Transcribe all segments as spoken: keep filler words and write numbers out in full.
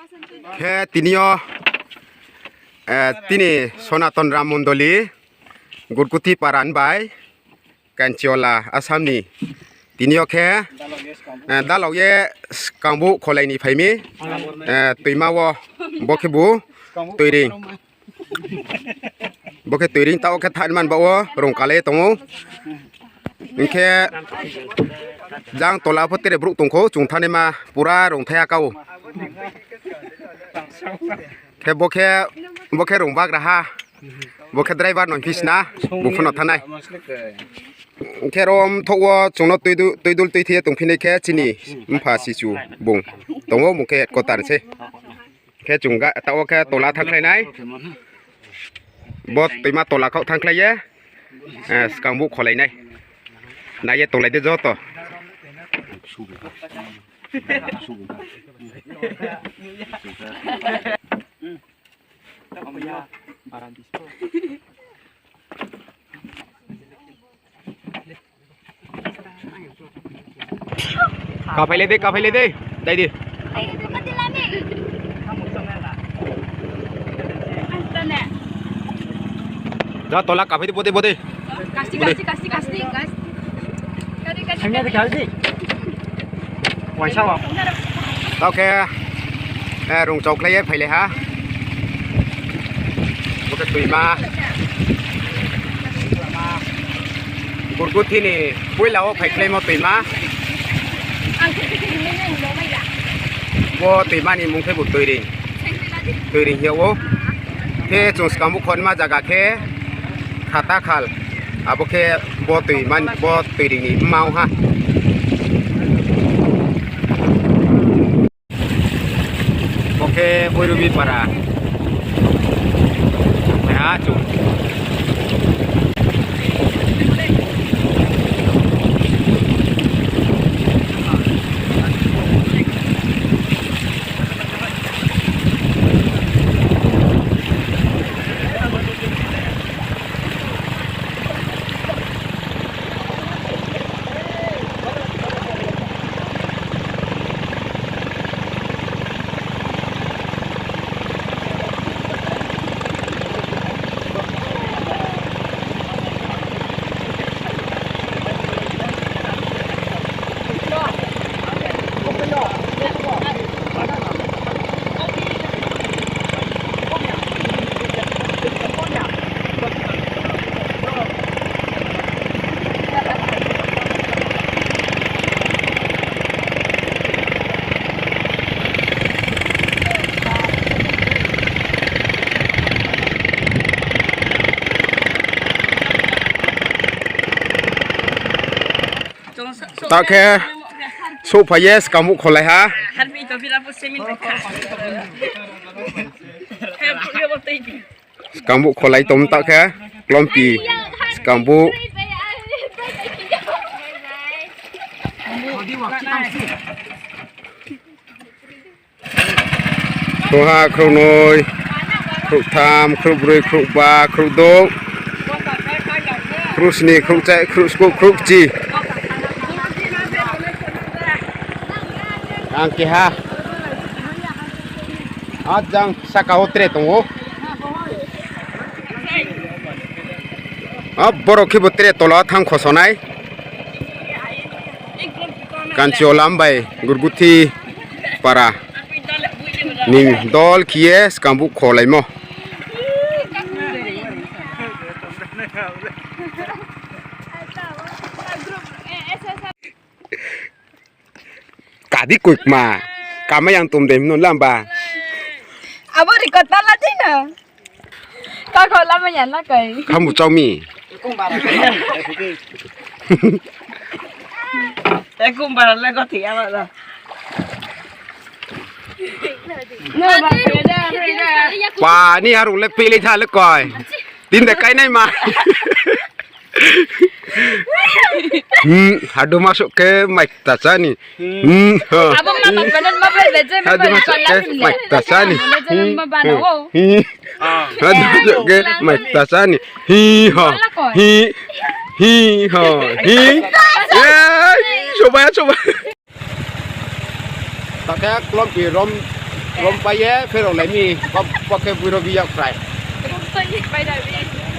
Khe tini yo, eh, tini Sonaton Ram Mondoli, Gurkuthi Paran bai, Kanchiola, Assam ni. Tini yo khe, eh, dalok ye skangbuh kholai ni phai mi, eh, toima wo, bo khebu toiring. Bo khe toiring taoh khe thanng man baoh wo rung kalai ye tong ou. Hing khe jang tola pho tere brouh tong kho, chung thanngnaima pura rung thai ya ka ou. Khe bo khe, bo khe rung bagraha. Bo khe driver no phi sna, bung pho no thanngnai. Hing khe rom thoh wo chung no tuidul, tuidul tuithei ye tongphi nai khe chini mpha sichu bung tong ou, bung khe headquarter se. Khe chung ga, taoh wo khe tola thanngkhlai nai. Bo toima tola khaoh thanngkhlai ye, eh, skangbuh kholai nai. Nai ye tonglai di joto. Kaphailai di, kaphailai di. Dai di. Ja tola kaphai di, bode, bode. Kasti, kasti, kasti, kasti, kasti. Taoh khe, eh, rung chaukhlai ye phailai ha. Bo khe toima. Gurkuthi ni poila wo phaikhlaimo toima. Bo toima ni mung khe bo toiring. Toiring hing yag ou. Khe chung skangbuh kholma zaga khe Khatakhal. Abo khe bo toima, bo toiring ni mma ong ha. Bo khe Boirubi para. Phai ha chung. Taoh khe souhphai ye skangbuh kholai ha. Skangbuh kholai tong taoh khe klompi skangbuh. Khrouhha, khrouhnoi, khrouhtham, khrouhbroi, khrouhba, khrouhdouh, khrouhsni, khrouhchai, khrouhskuh, khrouhchi. Ang keha. Ajang saka wo tre tong ou. A borok khe bo tre tola wo thanng khosonai. Kanchiola bai Gurguthi para ni dol khe ye skangbuh kholaimo. Kadi koikma. Kamai yang tom de himno lamba. Abo ri kota la di na. Ka kho lama ya na kai. Khamu chaumi. Ekum bara le ko thiya ba da. Pani harung le pele tha le koi. Tin de kai nai ma. Hmm, hadu masuk ke mai ta chani. Hmm, ha. Abo mama panan ma bai beje ma hadu bai masuk ke mai ta chani. Beje ma bana wo. Hmm. Hadu masuk ke mai ta chani. Hi ha. Hi. Hi ha. Hi. Ya, coba ya, coba. Takhe klompi rom Rom pai ye, pherao lai mi, bo, bo khe buro bi yak prai.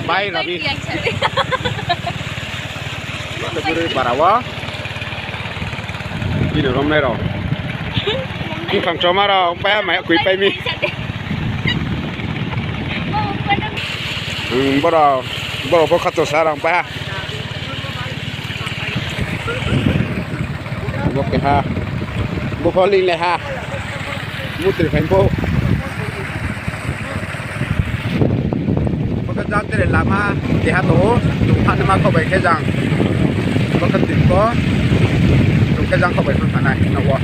Bai rabi. Buro para wo. Bini romnai rao. Bkhang choma rao, pai ha, mai kui pai mi. Hmm, boro, boro pho khato sa rang pai ha. Bo keha. Bo pho ling le ha. Mutri phai bo. Bo khe jang tere lama keha tong ou. Chung thanngnaima kho bai khe jang. Bo khe tui pho. Chung khe jang kho bai thanng thanai. Nouh wo.